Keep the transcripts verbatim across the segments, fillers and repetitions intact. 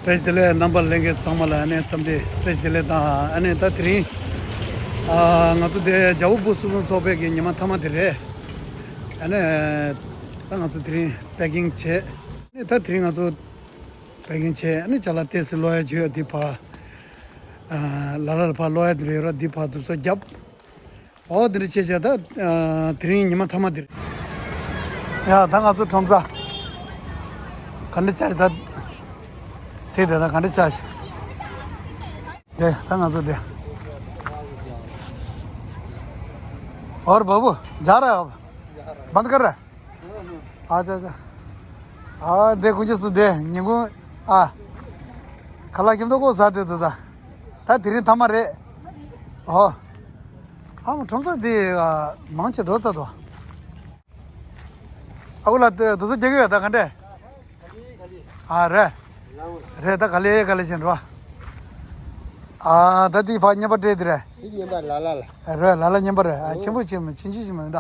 བཀྲ་ཤིས་བདེ་ལེགས། རྣམ་པ་ལྷན་རྒྱས་ཚང་མ་ལ་ཨ་ནི་འཚམས་འདྲི་བཀྲ་ཤིས་བདེ་ལེགས་དང་། ཨ་ནི་ད་དེ་རིང་ཨ་ང་ཚོ་དེ་ཇའོ་བོ་སྤུན་ཚོགས་པའི་གི་ཉི་མ་མཐའ་མ་དེ་རེད། ཨ་ནི་ད་ང་ཚོ་དེ་རིང་པེ་ཀིང་བྱས། ཨ་ནི་ད་དེ་རིང་ང་ཚོ་པེ་ཀིང་བྱས། ཨ་ནི་ཅ་ལག་ཏོག་ཙམ་ལོག་ཡ་བྱོས། འདི་ཕར་ཨ་ལ་ལ་ལ་ཕར་ལོག་ཡ་དེ་རེད་ར། འདི་ཕར་དུ་ཚོ་རྒྱབ། ཨོ་དེ་འདྲ་བྱས་བྱས། ད་ཨ་དེ་རིང་ཉི་མ་མཐའ་མ་དེ་རེད། ཡ་ད་ང་ཚོ་ཁྲོམ་ས་ག་འདྲ་ཆགས་ད། སེ་དེ་ད་ག་འདྲ་ཆགས། དེ་ད་ང་ཚོ་དེ། और बाबू जा रहा है अब? बंद कर रहा है? अच्छा अच्छा। ཨ་དེ་ཀུན་ཅི་སུ་དེ་ཉིན་གུང་ཨ་ཁ་ལག་ཁྱིམ་ཐོག་ཀོ་ཟ་དེ་དུ་ད། ད་དེ་རིང་མཐའ་མ་རེད། ཨོ། ཨ་མ་ཁྲོམ་ས་དེ་ཨ་མང་ཆེ་འགྲོ་ཚར་དོ། ཨ་ཁུ་ལ་དེ་དུ་ཚོ་རྒྱག་གི་ཡོད་ད་ག་འདྲས། ཨ་རེད། རེད་ད་ག་ལེ་ག་ལེ་བྱེད་འགྲོ། ཨ་ད་དེ་ཕར་རྔན་པ་སྤྲད་དེ་རེད། དེ་རྔན་པ་ལ་ལ་ལ། རེད་ལ་ལ་རྔན་པ་རེད། ཨ་ཆེན་པོ་ཆེ་མོ་ཆེན་ཆེ་ཆེ་མོ་ཡིན་ད།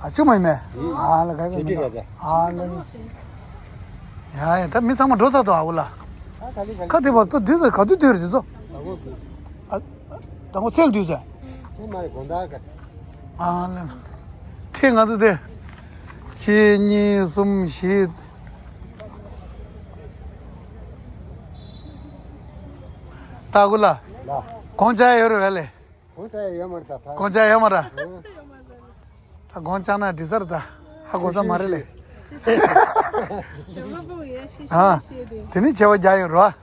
ཨ་ཆུ་མ་ཡིན་མེད། ཨ་ལ་ག་གི་མི་ད། ཨ་ལ་ལ། ཡ་ཡ་ད་མི་ཚང་མ་འགྲོ་ཚར་དོ་ཨ་ཁུ་ལ། ཁ་དེ་བར་དུ་དུས་ཚོད་ག་དུས་དུས་རེད་དེ་ཚོ། ཨ་ད་ངོ་ཚེ་དུས་ཚོད། ཨ་ལ་ལ། དེ་ང་ཚོ་དེ་གཅིག་གཉིས་གསུམ་བཞི། ད་ཨ་ཁུ་ལ། ལ། གོང་ཆ་ཡོད་རེད་བས་ལེ། གོང་ཆ་ཡོད་མ་རེད་ད་ཕ། གོང་ཆ་ཡོད་མ་རེད། ཨ། ད་གོང་ཆ་ན་འགྲིག་ས་རེད་ད། ཧ་གོ་ས་མ་རེད་ལེ། ཨ། དེ་ནི་ཆེ་བ་རྒྱག་ཡོད་རོ།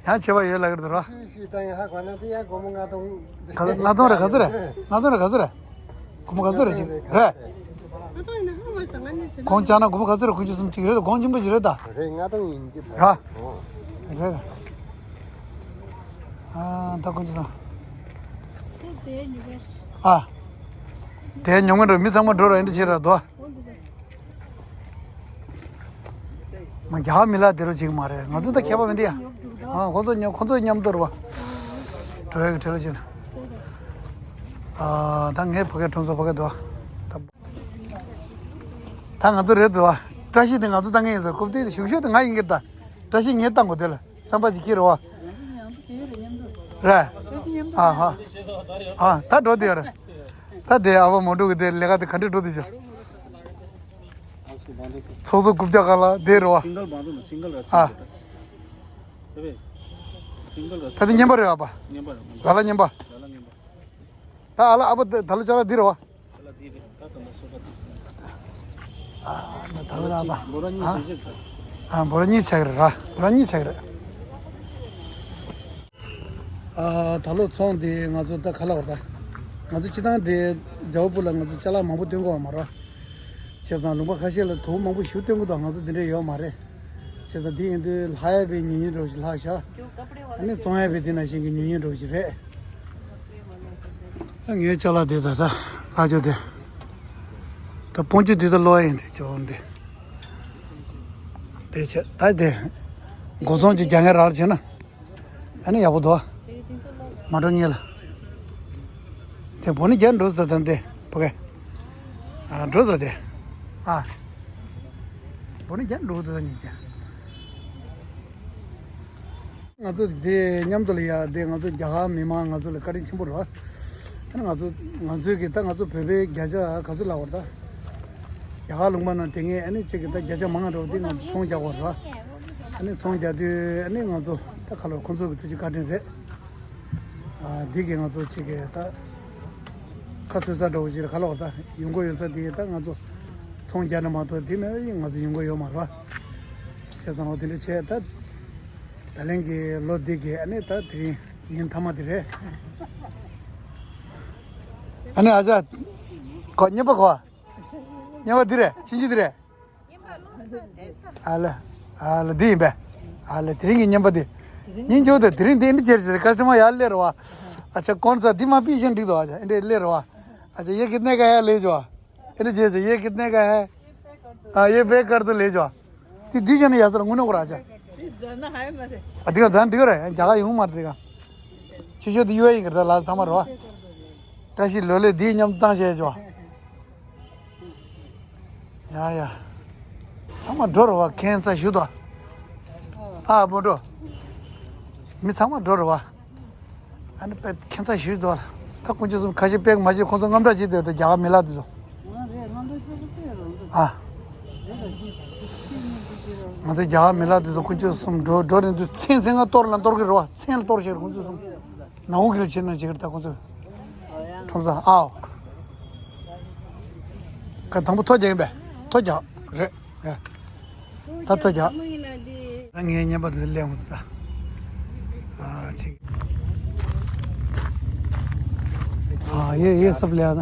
ཡང་ཆེ་བ་ཡོད་ལ་གི་རེད་རོ། ཤི་ཤི་ད་ཡང་ཧ་གོ་ན་དེ་ཡང་སྒོར་མོ་ལྔ་སྟོང་། ག་ལྔ་སྟོང་རེད། ག་ཚོད་རེད། ལྔ་སྟོང་རེད། ག་ཚོད་རེད། སྒོར་མོ་ག་ཚོད་རེད་ཅིག་རེད། གོང་ཆ་ན་སྒོར་མོ་ག་ཚོད་རེད། དགུ་བཅུ་གསུམ་གཅིག་རེད། གོང་ཆེན་པོ་ཞིག་རེད་ད། རེད། ལྔ་སྟོང་ཡིན་གྱི་ར། རེད། ཨ་ད་དགུ་བཅུ་གསུམ། ཨ། དེ་ཉོ་མཁན་འགྲོ་མི་ཚང་མ་འགྲོ་ར་ཨེ་འདྲ་བྱེད་ར་དོ། མ་རྒྱ་མི་ལ་དེ་རུ་ཅིག་མ་རེད། ང་ཚོ་ད་ཁྱད་པར་མི་འདུག་ཡ། ཨ་ཁོ་ཚོ་ཉོ་ཁོ་ཚོ་མཉམ་དུ་རུ་བ། འགྲོ་ཡ་གི་བྲེལ་ལ་ཕྱིན། ཨ་ད་ངའི་ཕ་གའི་ཁྲོམ་ཚོ་ཕ་གའི་དུ་བ། ད་ང་ཚོ་རེད་དུ་བ། བཀྲ་ཤིས་དེ་ང་ཚོ་ད་ངའི་ཡིན་ཟེར། རྐུབ་སྟེགས་དེ་ཞུགས་ཤོས་དེ་ང་ཡིན་གྱི་རེད་ད། བཀྲ་ཤིས་ངས་བཏང་དགོས་དེ་ལ་བསམ་པ་ཅིག་སྐྱེ་རུ་བ། རེད། ཨ་ཧ། ཨ་ད་འགྲོ་དེ་ཡོད་རེད། ད་དེ་ཨ་བ་མོ་འགྲོ་གི་དེ་ལས་ཀ་དེ་ག་འདྲས་འགྲོ་དེ་ཤོག་ཚོགས་གཙོ་རྐུབ་བཀྱག་ག་ལ་བསྡད་རེད་བ། སིང་གལ་བང་དུ་ན་སིང་གལ་ར་ཨ། སིང་གལ་ར། ད་དེ་རྔན་པ་རེད་བ་པ། རྔན་པ་རེད། ལ་ལ་རྔན་པ། ལ་ལ་རྔན་པ། ད་ཨ་ལ་ཨ་པ་ད་ལོ་ཅ་ལག་འདི་རེད་བ། ད་ལ་འདི་རེད། ད་ད་ལོ་སོ་པ་འདི་སིང་གལ། ཨ་ད་ལོ་ཨ་པ། འབོ་ར་གཉིས་ཨ། བྱེད་ཅིག་ད། ཨ་འབོ་ར་གཉིས་ཆགས་རེད་ར། འབོ་ར་གཉིས་ཆགས་རེད། ཨ་ད་ལོ་ཚོང་འདི་ང་ཚོ་ད་ག་ལ་བར་ད། ང་ཚོ་སྤྱི་བཏང་འདི་ཇའོ་བོ་ལ་ང་ཚོ་ཅ་ལག་མང་པོ་སྟོན་གོ་བ་མ་རེད། བྱས་ཙང་ལུང་པ་ཁ་ཤས་ལ་དུམ་བུ་མང་པོ་ཞིག་སྟོན་གོ་ད་ང་ཚོ་འདི་འདྲ་ཡོད་མ་རེད། བྱས་ཙང་འདི་ཡིན་དུས་ལྷག་ཡ་པའི་ཉུང་ཉུང་འདྲ་བོ་ཞིག་ལྷག་ཤག་ཨ་ནི་བཙོང་ཡ་པའི་འདི་ན་གཞན་གྱི་ཉུང་ཉུང་འདྲ་བོ་ཞིག་རེད། ད་ངའི་ཅ་ལག་འདི་ད་ད་ལྷག་ཅོ་དེ། ད་སྤོན་ཆུ་འདི་ད་ལོ་ཡིན་དེ་ཅོ་འདི། དེ་བྱས་ད་དེ། སྒོ་སྲུང་ཅིག་རྒྱག་མཁན་རག་བྱས་ན། ཨ་ནི་ཡག་པོ་འདུག་མ་འགྲོ་ཉེ་ལ། དེ་བོ་ནི་རྒྱ་འགྲོ་ཟ་དང་དེ་བོ་གས། ཨ་འགྲོ་ཟ་དེ། ཨ། བོ་ནི་རྒྱ་འགྲོ་དུ་ད་ཉིན་ཅན། ང་ཚོ་དེ་མཉམ་དུ་ལ་ཡ་དེ་ང་ཚོ་རྒྱ་གར་མི་མང་ང་ཚོ་ལ་བཀའ་དྲིན་ཆེན་པོ་རེད། ཨ་ནི་ང་ཚོ་ང་ཚོའི་གི་ད་ང་ཚོ་བོད་པའི་བརྒྱ་ཆ་ག་ཚོད་ལབ་པ་རེད་ད། རྒྱ་གར་ལུང་པ་ནང་དེ་ངས་ཨ་ནི་གཅིག་གི་ད་བརྒྱ་ཆ་མང་འགྲོ་དེ་ང་ཚོ་ཚོང་རྒྱག་པ་རེད། ཨ་ནི་ཚོང་རྒྱག་དུས་ཨ་ནི་ང་ཚོ་ད་ཁ་ལོར་ཁོང་ཚོ་གི་ཐུགས་རྗེ་བཀའ་དྲིན་རེད། ཨ་འདི་གི་ང་ཚོ་གཅིག་གི་ད་ཁ་གསོ་ས་འགྲོ་གི་ཅིག་རེད། ཁ་ལོར་ད་ཡོང་སྒོ་ཡོད་ས་དེ་ད་ང་ཚོ་ཚོང་རྒྱག་ན་མ་གཏོགས་དེ་མེད་པ་ཡིན་ང་ཚོ་ཡོང་སྒོ་ཡོད་མ་རེད། བྱས་ཙང་འོ་དེ་འདྲ་བྱས་ད། ད་ལན་གྱི་ལོ་འདི་གི་ཨ་ནི་ད་དེ་རིང་ཉིན་མཐའ་མ་དེ་རེད། ཨ་ནི་ཨ་ཅག་གོ་རྔན་པ་གོ། རྔན་པ་འདི་རེད། ཕྱིན་ཅི་འདི་རེད། ཨ་ལ། ཨ་ལ་འདི་ཡིན་པས། ཨ་ལ་དེ་རིང་གི་རྔན་པ་འདི། ཉིན་འགྱོ་དེ་དེ་རིང་འདི་ཨ་ནི་ཆེར་ཆེར་ཀ་སི་ཊ་མར་ཡར་སླེབས་རེད་བ། ཨ་ཅག་གོན་ས་འདི་མ་པི་ཤིང་འགྲིག་འདུག་ཨ་ཅག་ཨ་འདྲས་སླེབས་རེད་བ། ཨ་ཅག་ये कितने का है ले जाओ। ཨ་ནི་བྱས་ཚེ ये कितने का है। हाँ ये पैक कर दो ले जाओ། དེ་འདི་བྱས་ན་ཡག་ས་རེད་དངོས་གནས་ཁོ་ར་ཆ། ཨ་འདི་ག་ཛན་འགྲིག་རེད། རྒྱ་གར་ཡོང་མ་རེད་དེ་ག་ཆུ་ཤོད་དེ་གཡུ་ཡིན་གི་རེད་ད་ལ་ཚང་མ་རེད་བ། བཀྲ་ཤིས་ལོ་ལེགས་འདི་མཉམ་བཏང་བྱས་ཆོག་ཡ་ཡ། ཚང་མ་འགྲོ་རེད་བ་ཁན་ས་ཞུ་དོ། ཨ་མོ་འགྲོ། མི་ཚང་མ་འགྲོ་རེད་བ། ཨ་ནི་དཔེ་ཁྱད་མཚར་ཞིག་འདུག་ད་དཀོན་མཆོག་གསུམ་ཁ་ཤས་དཔེ་མ་བྱེད། ཁོང་ཚོ་དངངས་སྐྲག་བྱེད་དེ། ད་རྒྱ་གར་མི་ལག་དེ་ཚོ། ཨ། ང་ཚོ་རྒྱ་གར་མི་ལག་དེ་ཚོ་དཀོན་མཆོག་གསུམ་འགྲོ་འགྲོ་རན་དུས་མཚན་མཚན་ང་གཏོར་ལ་གཏོར་གི་རེད་བ། མཚན་ལ་གཏོར་བྱེད་རེད་ཁོང་ཚོ་གསུམ། ནང་འོག་གི་ལ་བྱེད་ན་བྱེད་གི་རེད་ད་ཁོང་ཚོ། ཁྲོམ་ས་ཨའོ། ཁ་དང་པོ་ཐོ་རྒྱག་ཡིན་པས། ཐོ་རྒྱག་རེད། ད་ཐོ་རྒྱག་ད་ངའི་བརྙན་པར་འདི་ལས་འོང་ད། ཨ་ཅིག་ཨ་ཡེ་ཡེ་སབ་ལས་ཨ་ན།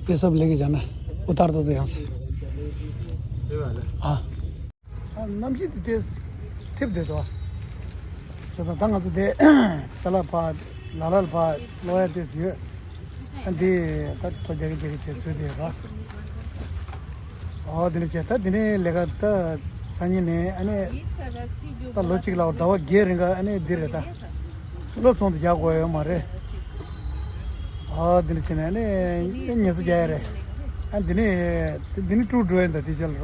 ཡེ་སབ་ལས་ཀྱི་ཇ་ན། ཨུ་ཏར་དོ་དོ་ཡང་སི། ཨ། གནམ་གཤིས་དེ་དེ་ཐེབས་བསྡད་དོ། བྱས་ཙང་ད་ང་ཚོ་དེ་ཅ་ལག་ཕར་ལ་ལ་ལ་ཕར་ལོག་ཡ་དེ་ཡོད། ཨ་འདི་ད་ཐོ་རྒྱག་གི་དེ་རེད་བྱས་བཟོས་དེ་ར། ཨོ་དེ་འདྲ་བྱས། ད་དེ་ནས་ལས་ཀ་ད་སང་ཉིན་ནས་ཨ་ནི་ད་ལོ་གཅིག་ལ་ཟླ་བ་བརྒྱད་རིང་ག་ཨ་ནི་འདི་རེད་ད། སུ་ལ་ཚོང་དུ་རྒྱག་དགོས་ཡོད་མ་རེད། ཨ་འདི་འདྲ་བྱས་ནས་ཨ་ནི་ཉེས་གསོག་རྒྱག་ཡ་རེད། ཨ་འདི་ནས་འདི་ནས་ཀྲུར་འགྲོ་ཡ་ད། དེ་ཅ་ལ་ར་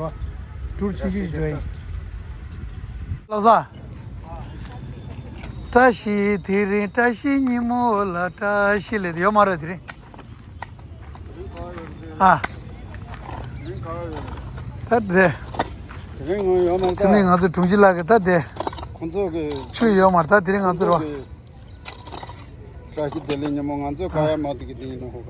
ཀྲུར་ཆུང་ཆུང་ཞིག་འགྲོ་ཡ་ཡིན། ལགས་སོ། བཀྲ་ཤིས་དེ་རིང་བཀྲ་ཤིས་ཉིན་མོ་ལ་བཀྲ་ཤིས་ལེགས་ཡོད་མ་རེད་དེ་རིང་། ཨ། ད་དེ། དེ་རིང་ངོ་ཡོད་མ་རེད་ད། ཚུལ་མིན་ང་ཚོ་དྲུང་ཆེ་ལགས་ཀྱིས་ད་དེ། ཁོང་ཚོ་གི་ཆུ་ཡོད་མ་རེད་ད་དེ་རིང་ང་ཚོ་རོ། ཁོང་ཚོ་གི་བཀྲ་ཤིས་བདེ་ལེགས་ཉིན་མོ་ང་ཚོ་ག་ཡ་མ་དེ་གི་དེ་ཡིན་ནོ་ཧོ་ག་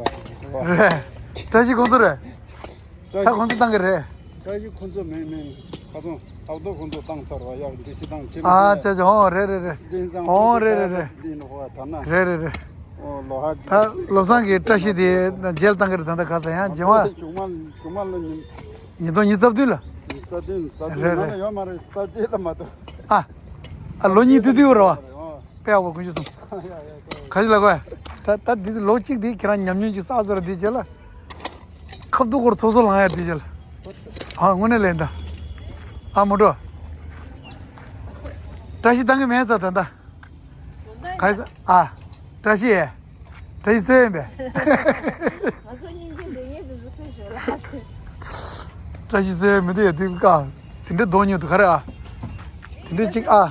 རེད། བཀྲ་ཤིས་ཁོང་ཚོ་རེད། ད་ཁོང་ཚོ་བཏང་གི་རེད། བཀྲ་ཤིས་ཁོང་ཚོ་མེད་མེད། ཁ་སང་ཨ་བདོ་ཁོང་ཚོ་བཏང་ཚར་བ་ཡག་འདི་སི་དང་ཆེ་མ་ཨ་ཆེ་ཆེ་ཨོ་རེད་རེད་རེད། འདི་སང་ཨོ་ཁོང་ཚོ་རེད་རེད་རེད། འདི་ནོ་ཧོ་ད་ན་རེད་རེད་རེད། ཨོ་ལོ་ཧ་ད་ལོ་བཟང་གི་བཀྲ་ཤིས་དེ་རྗེས་ལ་བཏང་གི་རེད། ད་ལྟ་ག་ས་ཡང་རྗེས་མ་ཆུང་མ་ཆུང་མ་ལོ་ཉིན་ཉིས་སྟོང་ཉི་ཤུ་རྩ་བདུན་ལ། རྩ་བདུན་རྩ་བདུན་རེད་ལ་རེད། ཡོད་མ་རེད། རྩ་གཅིག་ལ་མ་གཏོགས། ཨ། ཨ་ལོ་གཉིས་དུས་དུས་རེད་བ། ཨོ། དཔེ་ཡག་པོ་དཀོན་མཆོག་གསུམ། ཡ་ཡ་ཡ། ག་ཅི་ལ་གོ། ད་ད་འདི་ལོ་གཅིག་འདི་ཁྱེད་རང་ཉམས་མྱོང་ཅིག་བསགས་ཚར། འདི་རྗེས་ལ་ཁ་བསྡུ་སྐོར་ཚོགས་གཙོ་ལངས་ཡ་འདི་རྗེས་ལ། ཨ་དངོས་གནས་ལན་ད། ཨ་མོ་འགྲོ། བཀྲ་ཤིས་བཏང་གི་མེད་ས་ད་ད། ག་ས་ཨ། བཀྲ་ཤིས། བཀྲ་ཤིས་གསོལ་ཡིན་པས། ང་ཚོ་སྙིང་རྗེ་འདོད་ཡས་དུ་བཟོ་སྲོལ་ཞོར་ལ། བཀྲ་ཤིས་གསོལ་ཡས་མི་འདུག་ཡ་དེ་ཀ། དེ་འདྲའི་མདོག་ཉོ་དུ་ག་རེ་ཨ། དེ་འདྲའི་གཅིག་ཨ།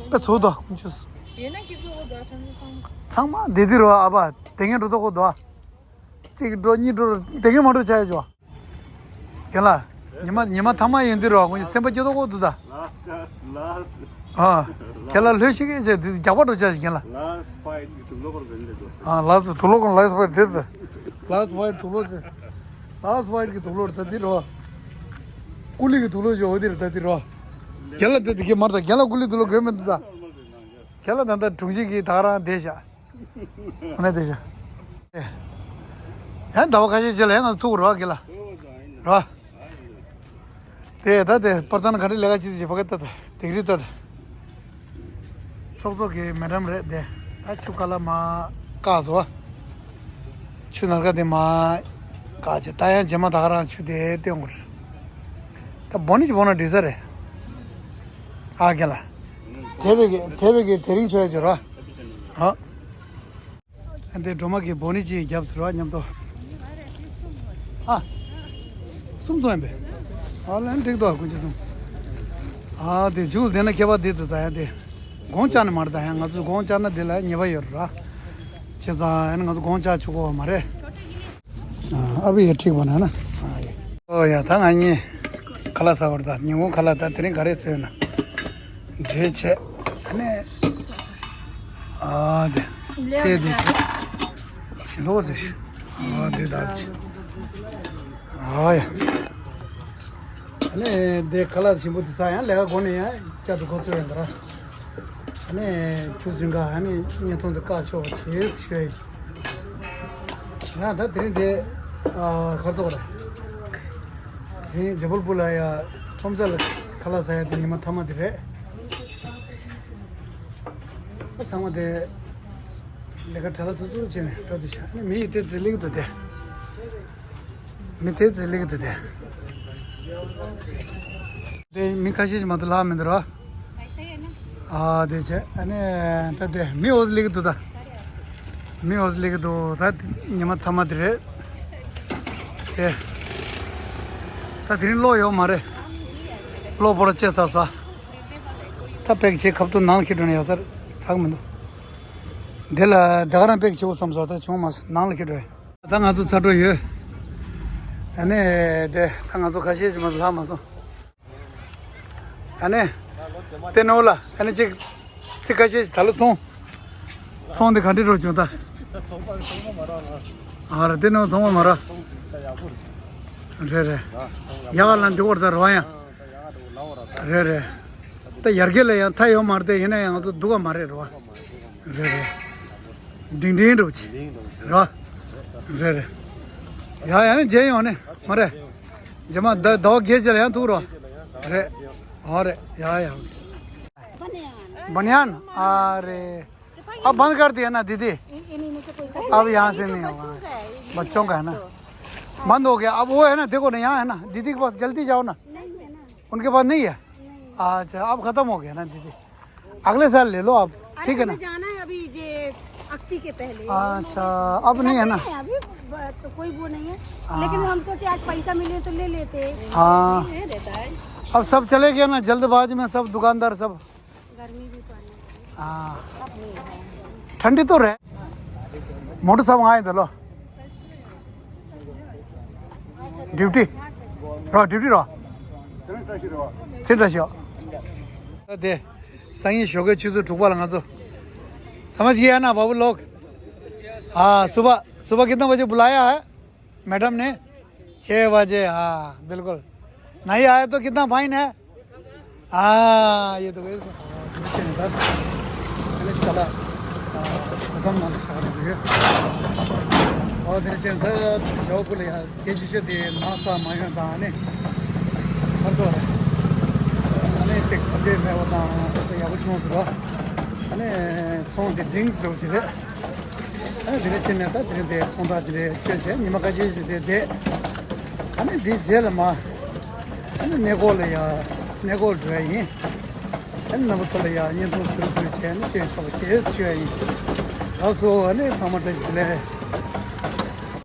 དཔེ་ཚོགས་དོ་ཁོང་ཆུ། ཡོད་ན་སྐྱིད་པོ་འོ་དོ་ཁྲམ་ཆུ་ཚང་མ། ཚང་མ་བདེ་དུས་རོ་ཨ་ཕ། དེ་ངས་འགྲོ་དོ་ཁོ་དོ། གཅིག་འགྲོ་གཉིས་འགྲོ་དེ་ངས་མ་འགྲོ་བྱ་ཡ་ཅོ། རྒན་ལགས། ཉི་མ་ཉི་མ་ཐ་མ་ཡིན་དུས་རོ་ཁོང་ཆུ་སེམས་པ་སྐྱིད་དོ་ཁོ་དུ་ད། Last, last, last. ཨ། ཁྱེད་ལ་ལྷོད་ཤིག་གེ་བྱས་དེ་རྒྱག་པ་འགྲོ་བྱ་ཞིག་རྒན་ལགས། Last fight གི་དུག་ལོག་པར་འགན་འདི་དུ། ཨ་last དུག་ལོག་གོང་last fight དེ་དུ། Last fight དུག་ལོག་གི། Last fight གི་དུག་ལོག་ད་འདི་རོ། ཀུ་ལི་གི་དུག་ལོག་ཅོ་འོ་དེ་རེད་ད་འདི་རོ། རྒན་ལགས་དེ་དེ་གི་མར་ད་རྒན་ལགས་ཀུ་ལི་དུག་ལོག་དགོས་མི་འདུག་ད། རྒན་ལགས་ད་ལྟ་དྲུང་ཆེ་གི་ད་ག་རང་བསྡད་ཤག་ཨ་ནི་དེ་བཞིན། ཡང་ཟླ་བ་ཁ་ཤས་རྗེས་ལ་ཡང་ང་ཚོ་ཐུག་རོགས་གི་ལ། རོགས། དེ་ད་དེ་པར་ཐང་ག་རེ་ལས་ཀ་བྱེད་ཀྱི་ཕ་གི་ད་དེ་དེ་རིགས་ད། ཚོགས་གཙོ་གི་མེ་ཌམ་རེད་དེ། ད་ཆུ་ཁ་ལ་མ་བཀག་སོ། ཆུ་ནར་ཁ་དེ་མ་བཀག་བྱས་ད་ཡང་རྗེས་མ་ད་ག་རང་ཆུ་དེ་སྟོན་དགོས་རེད། ད་བོ་ནི་ཅི་བོ་ན་འགྲིག་ས་རེད། ཨ་རྒན་ལགས། དེ་བས་ཀྱི་དེ་བས་ཀྱི་དེ་རིང་ཆོས་ཡོད་ཅོ་ར། ཨ། འདི་སྒྲོལ་མ་གི་བོ་ནི་ཅིག་རྒྱབ་ཟེར་བ་མཉམ་དུ། ཨ། གསུམ་ཙམ་ཡིན་པས། ཨ་ལན་འགྲིག་འདུག་ཀུན་གྱིས་གསུམ། ཨ་དེ་ཇུས་དེ་ན་ཁྱད་པར་དེ་དུ་ད་ཡ་དེ། དགོང་བཅར་ནས་མ་རེད་ད་ཡ་ང་ཚོས་དགོང་བཅར་ན་དེ་ལ་ཉེས་པ་ཡོད་ར། བྱས་ཙང་ཡ་ང་ཚོ་དགོང་བཅར་ཆོག་གོ་མ་རེད། ཨ་བི་ཡ་ཁྲིག་པ་ན་ན། ཨ་ཡ། ཨོ་ཡ་ད་ང་གཉིས་ཁ་ལག་ཟ་བར་ད་ཉིན་གུང་ཁ་ལག་ད་དེ་རིང་ག་རེ་ཟོས་ན། འབྲས་ཆེ། ཨ་ནི། ཨ་དེ། ཚེ་དེ་ཆེ། ཞིམ་པོ་ཟེར་ཞིག་ཨ་དེ་དག་ཆེ། ཨ་ཡ། ཨ་ནི་དེ་ཁ་ལག་ཞིམ་པོ་དེ་ཟ་ཡང་ལས་ཀ་འགོ་ནས་ཡང་བསྐྱར་དུ་འགོ་བཙུགས་ཡོང་ད་ར། ཨ་ནི་ཁྱོད་ཚུན་ག་ཨ་ནི་བརྙན་ཐུང་དུ་བཀག་ཆོག་པ་བྱེད་ཞུ་ཡ་ཡིན། ང་ད་དེ་རིང་དེ་ཨ་གར་སོག་ར། དེ་རིང་ཇ་པུར་པུ་ལ་ཡ་ཁྲོམ་ས་ལ་ཁ་ལག་ཟ་ཡ་དེ་ཉི་མ་མཐའ་མ་དེ་རེད། ཨ་ཚང་མ་དེ་ལས་ཀ་གྲ་ལ་ཚུར་ཚུར་བྱས་ནས་འགྲོ་དུ་ཤ་ཨ་ནི་མི་ཡི་དེ་ཚེ་ལེགས་དུ་དེ། མི་དེ་ཚེ་ལེགས་དུ་དེ། དེ་མི་ཁ་ཤས་ཤིག་མ་གཏོགས་ལྷག་མི་འདུག་ར། ཨ་དེ་བྱས་ཨ་ནི་ད་དེ་མི་འོ་ལེགས་དུ་ད། མི་འོ་ལེགས་དུ་ད་ཉི་མ་མཐའ་མ་དེ་རེད། དེ། ད་དེ་རིང་གློག་ཡོད་མ་རེད། གློག་བོར་བཅད་ཚར་སོང་། ད་པེག་བྱེད་ཁབ་ཏུ་ནང་ལ་འཁྱེར་འགྲོ་ན་ཡག་ས་རེད། ཚགས་མི་འདུག་འདི་ལ་ད་ག་རང་པེག་བྱེད་འོ་བསམ་སོང་། ད་བྱུང་མ་སོང་། ནང་ལ་འཁྱེར་འགྲོ་ཡ། ད་ང་ཚོ་ཚར་འགྲོ་ཡོད། ཨ་ནི་དེ་ད་ང་ཚོ་ཁ་ཤས་ཅིག་མ་ལྷག་མ་སོང་། ཨ་ནི། དེ་ནོ་ལ་ཨ་ནི་ཅིག་ཚིག་ཁ་ཤས་ཤིག་ད་ལོ་ཚོང་། ཚོང་འདི་ག་འདྲ་རོ་བྱུང་ད། ཚོང་པ་ཚོང་པ་མ་རག་ལ། ཨ་ར་དེ་ནོ་ཚོང་པ་མ་རག་ཚོང་འདི་ད་ཡག་པོ་རེད། རེད་རེད། ཡག་ལ་འགྲོ་བར་ད་རོ་ཡང་། ད་ཡག་འགྲོ་ལ་བ་ར་ད། རེད་རེད། ད་ཡར་རྒྱས་ལ་ཡང་མཐའ་ཡོད་མ་རེད་དེ། ཡིན་ན་ཡང་ང་ཚོ་སྡུག་ག་མ་རེད་རོ། རེད་རེད། འབྲིང་འབྲིང་འགྲོ་ཅི། རོ། རེད་རེད། ཡ་ཡ་ནི་མཇལ་ཡོང་ནི་མ་རེད། རྗེས་མ་ཟླ་ཟླ་བ་བརྒྱད་ཅིག་ལ་ཡང་ཐུག་རོགས། རེད། ཨོ་རེད། ཡ་ཡ། बनियान। बनियान? अरे। अब बंद कर दिया ना दीदी। इन- इन्हीं में से कोई सा अब यहाँ से नहीं होगा। बच्चों का है ना। बंद हो गया। अब वो है ना, देखो ना, यहाँ है ना, दीदी के पास जल्दी जाओ ना। नहीं है ना। उनके पास नहीं है। नहीं। अच्छा, अब खत्म हो गया ना दीदी। अगले साल ले लो आप। अरे, ठीक है ना? हमें जाना है अभी, ये अख्ती के पहले। अच्छा, अब नहीं है ना? नहीं है अभी, ब- तो कोई वो नहीं है। हाँ। लेकिन हम सोचे आज पैसा मिले तो ले लेते। हाँ। ये रहता है। अब सब चले गए ना जल्दबाजी में, सब दुकानदार सब। गर्मी भी पड़ रही है। हाँ। अब नहीं है। ठंडी तो रहे। मोटू साहब आए चलो। ड्यूटी। रो ड्यूटी रो। चिंता शो। दे। संगी शो के चीज़ ठुकवा लगा तो। समझ गया ना बाबू लोग? हाँ, सुबह, सुबह कितना बजे बुलाया है मैडम ने? छः बजे। हाँ, बिल्कुल। नहीं आया तो कितना फाइन है? हाँ, ये तो गए। चला। खत्म ना सारा ये। और दिन से अंदर जाओ बोले यार। ཁྱེད་ཀྱི་ཆུ་དེ་ནགས་ཚལ་མ་ཡོང་དང་ནི། ཧར་ཚོ་རེད། ཨ་ནི་ཅིག་རྗེས་མེད་པ་དང་ད་ཡག་པོ་བྱུང་ཟེར་བ། ཨ་ནི་ཚོང་དེ་འབྲིང་ཟེར་བ་ཞིག་རེད། ཨ་ནི་དེ་ནས་ཕྱིན་ནས་ད་དེ་རིང་དེ་ཚོང་བདག་དེ་ལས་ཆོས་བྱས། ཉི་མ་ཁ་ཤས་ཤིག་དེ་བསྡད། ཨ་ནི་དེའི་རྗེས་ལ་མ། ཨ་ནི་གནས་སྐོར་ལ་ཡ། གནས་སྐོར་འགྲོ་ཡ་ཡིན། ཨ་ནི་རྣམ་པ་ཚོ་ལ་ཡ་བརྙན་ཐུང་བཟོས་བཟོས་བྱས་ནས་སྟོན་ཆོག་པ་བྱེད་ཞུ་ཡ་ཡིན། ད་སོ་ཨ་ནི་ཚང་མ་བཀྲ་ཤིས་བདེ་ལེགས།